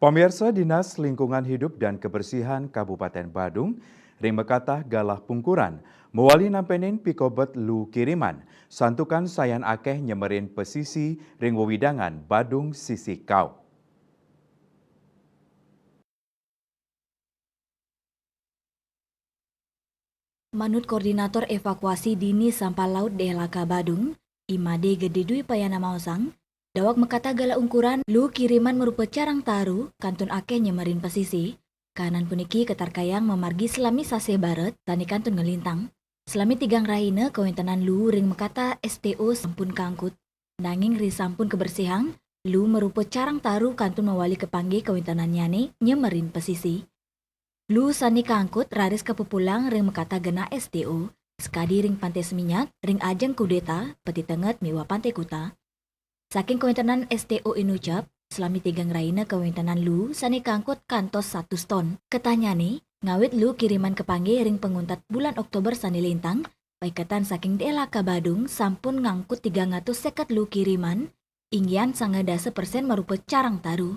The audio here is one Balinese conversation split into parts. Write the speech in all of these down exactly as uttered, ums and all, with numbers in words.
Pamirsa, Dinas Lingkungan Hidup dan Kebersihan Kabupaten Badung ring makatah galah pungkuran mawali nampenin pikobet lu kiriman, santukan sayan akeh nyemerin pesisi ring wewidangan Badung sisi Kauh. Manut Koordinator Evakuasi Dini Sampah Laut D L A K Badung, I Made Gede Dwi Payana maosang, daweg makatah galah ungkuran lu kiriman marupa carang taru kantun akeh nyemerin pesisi. Kahanan puniki katarkayang mamargi salami sasih baret sane kantun nglintang. Salami tigang rahina kawentenan lu ring makatah S T O sampun kaangkut. Nanging risampun kabersihang, lu marupa carang taru kantun mawali kapanggih kawentenannyane nyemerin pesisi. Lu sane kaangkut raris kapupulang ring makatah genah S T O, sakadi ring Pante Seminyak, ring ajeng Kudeta, Peti Tenget miwah Pante Kuta. Saking kawentenan S T O inucap, salami tigang rahina kawentenan lu sane kaangkut kantos satus ton. Ketahnyane, ngawit lu kiriman kapanggih ring panguntat bulan Oktober sane lintang, paiketan saking D L A K Badung sampun ngangkut tigang atus seket lu kiriman, inggihan sangang dasa persen marupa carang taru.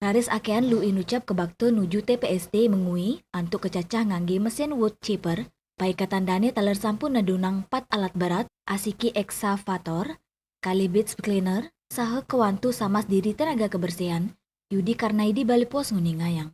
Raris akehan lu inucap kabakta nuju T P S T Mengwi antuk kacacah ngangge mesin wood chipper, paiketan dane taler sampun nedunang pat alat berat, asiki excavator, kalih bit spleener, saha kawantu samas diri tenaga kebersihan. Yudi Karnaidi Bali Post nguningayang.